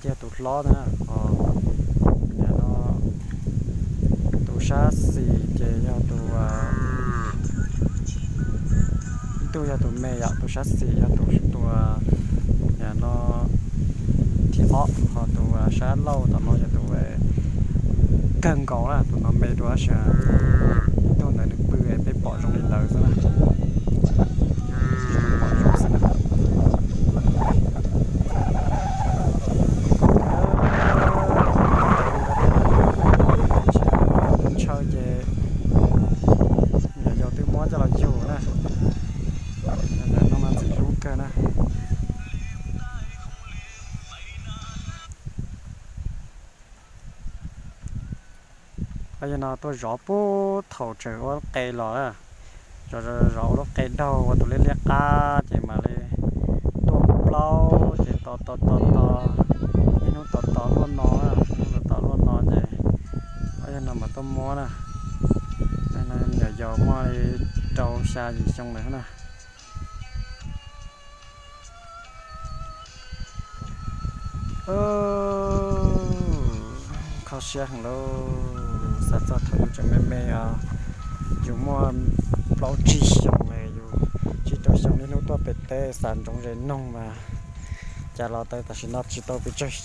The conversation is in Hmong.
ces yog tus hlob na, ho tus sab xis ces yog tus, ib tug yog tus me yom, tus sab xis yog tus, tus no thib ob, ho tus sab laug tom no yog tus kawg nkaus na, tus no me dua tab sis ib tug ntawd nws pw peb pom zoo li ntawd xwb na. Pom zoo xwb na. Ntshaw ces yog yau twb muab coj los yug na. Noj no ntxim hlub kawg na. Yog no tuaj zov puag thaum tseem ua lub qe los na, zov zov ua lub qe daug ua tus liab liab qab ces mam li tuaj plaub ces tos tos tos tos, ib hnub tos tos luaj no, ib hnub tos tos luaj no ces yog no mam tuaj muab na. Yog yau muaj li rau xya yim xyoo lawm na. Kho siab heev lauj, xav txog thaum yus tseem me me os, yus muaj plaub tsib xyoos, yus tsib rau xyoo niaj hnub tuaj pem teb xav ntsoov ze noog mas cas los tau tam sim no tsis tau pes tsawg